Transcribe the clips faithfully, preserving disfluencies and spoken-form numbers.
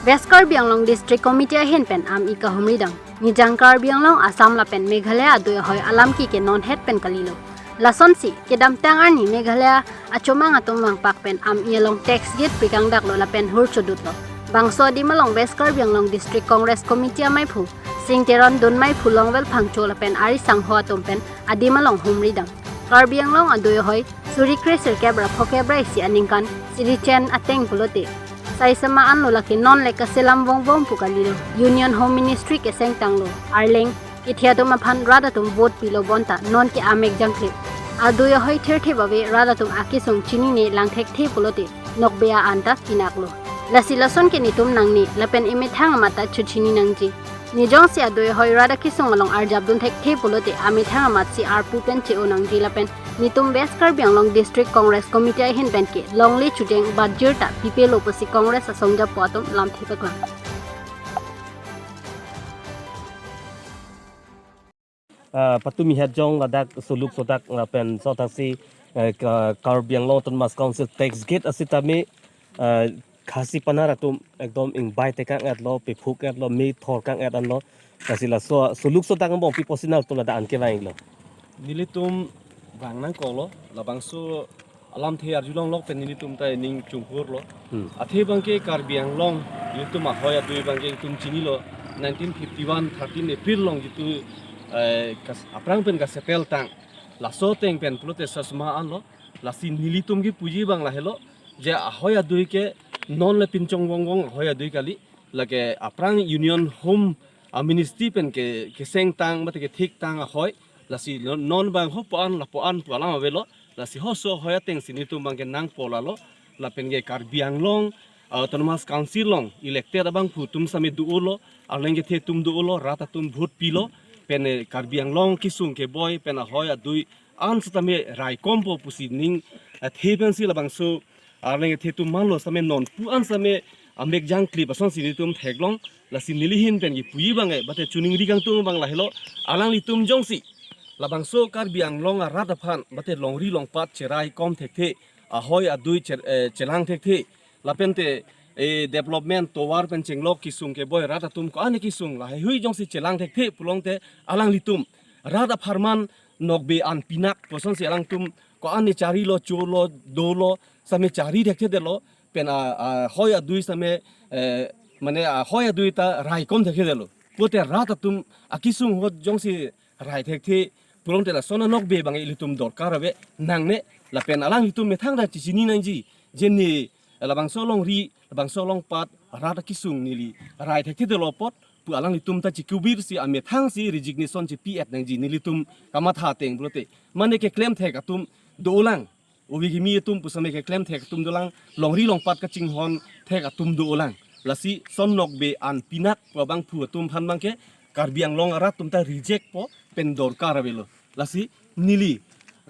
West Karbi Anglong District Committee ahin pen ami kahumridam. Nijang Karbi Anglong, Assam lapen Meghalaya adui ahoi alam ki ke non het pen kalilo. Lasonsi kedamtang arni Meghalaya achomang atum vangpak pen ami along tax gate pikangdaklo lapen hur chodutlo. Bangso adim along West Karbi Anglong District Congress Committee amaiphu Sing Teron dun maiphu Longvel Phangcho lapen ari sangho atum pen adim along humridam. Karbi Anglong adui ahoi suri kre sirkep ra phokep ra isi aningkan siri chen ateng pulote saisama anlo, lake non le kaselam vongvong pu kalilo. Union Home Ministry keseng tanglo. Arleng kethe atum aphan rat atum vote pilo bonta non ke amek jangkle. Adui ahoi thirthip ave rat atum akesung chinine lang thekthe pulote nokbe a-an ta pinaklo. Lasi lason ke netum nangne lapen emethang amat ta chechini nangji. Ne jongsi adui ahoi rat akesung along arjap dun thekthe pulote amethang amatsi arpu pen che-o nangji lapen netum West Karbi Anglong District Congress Committee ahin pen ke longle chujeng bajir ta pipelo pusi Congress asong japo atum lamthe paklang. Ah, patumi het jong ladak suluk sodak lapen sothaksi, eh, Ka-, Karbi Anglong Autonomous Council tax gate asitame, eh, Khasi panar atum ekdom ingbai tekang etlo, pephuk etlo, me thor kang et anlo. Lasi laso suluk sodak angbong pi pusi nangtum ladak an kevanglo? Nelitum vang nangkoklo, labangso alamthe arjulonglok pen nelitum ta ning chunghurlo. Hmm. Athe abangke Karbi Anglong nelitum ahoi adui abangke itum chinilo, nineteen fifty-one thirteen April along jitu, eh, kas-, aphrang pen kasettle tang. Laso ateng pen pulote sasma anlo. Lasi nelitum kipuji abang lahelo, je ahoi adui ke non le pinchong vongvong ahoi adui kali, lake aphrang Union Home, ah, Ministry pen ke keseng tang mate kethik tang ahoi. Lasi non, non abang ho po-an lapu-an pu alam avelo. Lasi ho so ahoi atengsi netum abangke nangpo lalo. Lapen ke Karbi Anglong, ah, Autonomous Council along elected abangphu atum same do-olo, arleng kethe atum do-olo, rat atum vote pilo, pen, eh, Karbi Anglong kesung keboi pen ahoi adui an setame raikompo pusi ning, eh, the pensi labangso arleng kethe atum manlo same non pu an same amek jangkle asonsi netum theklong. Lasi neli ahin pen kipuji abang, eh, mate choningri kangtung abang lahelo, alanglitum jongsi labangso Karbi Anglong arat aphan mate longri longpat cheraikom thekthe, ahoi adui che-, eh, chelang thekthe, lapente, eh, development tovar pen chenglok kesung keboi rat atum ko-an kesung lahaihui jongsi chelang thekthe pulote alanglitum rat apharman nokbe an pinak pu asonsi alangtum ko-an charilo, cholo, dolo, same chari thekthedetlo, pen a, ahoi adui same, eh, mane ahoi adui ta raikom thekthedetlo. Pulote rat atum akesung ahut jongsi rai thekthe pulote lason anokbe abang ilitum dorkar ave nangne, lapen alanglitum methang ta chechini nangji, je ne labangso longri, labangso longpat, rat akesung neli rai thekthedetlo apot pu alanglitum ta chikubirsi amethangsi resignation chipi-et nangji nelitum kamatha ateng pulote. Mane keklem thek atum dolang. Obi kimi atum pusitame keklem thek atum dolang, longri longpat kachinghon thek atum dolang. Lasi son nokbe an pinak pu abangphu atum aphan abangke Karbi Anglong arat atum ta rejectpo pen dorkar avelo. Lasi neli,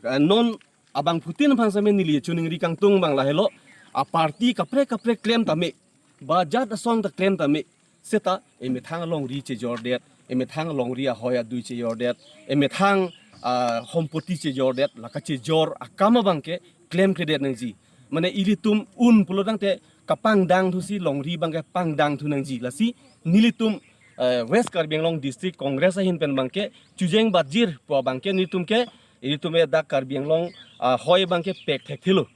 eh, non abangphutin aphan same neli choningri kangtung abang lahelo, a party kaprek kaprek klem tame, ba jat asong ta klem tame, seta emethang alongri chejordet, emethang alongri ahoi adui chejordet, emethang, ah, hompoti chejordet, laka chejor akam abangke klemkledet nangji. Mane ilitum un pulotangte kapangdang thusi longri abangke pangdang thu nangji. Lasi nelitum, eh, West Karbi Anglong District Congress ahin pen abangke chujeng bajir pu abangke nelitum ke, ilitum ke dak Karbi Anglong, ah, ahoi abangke pek thekthelo.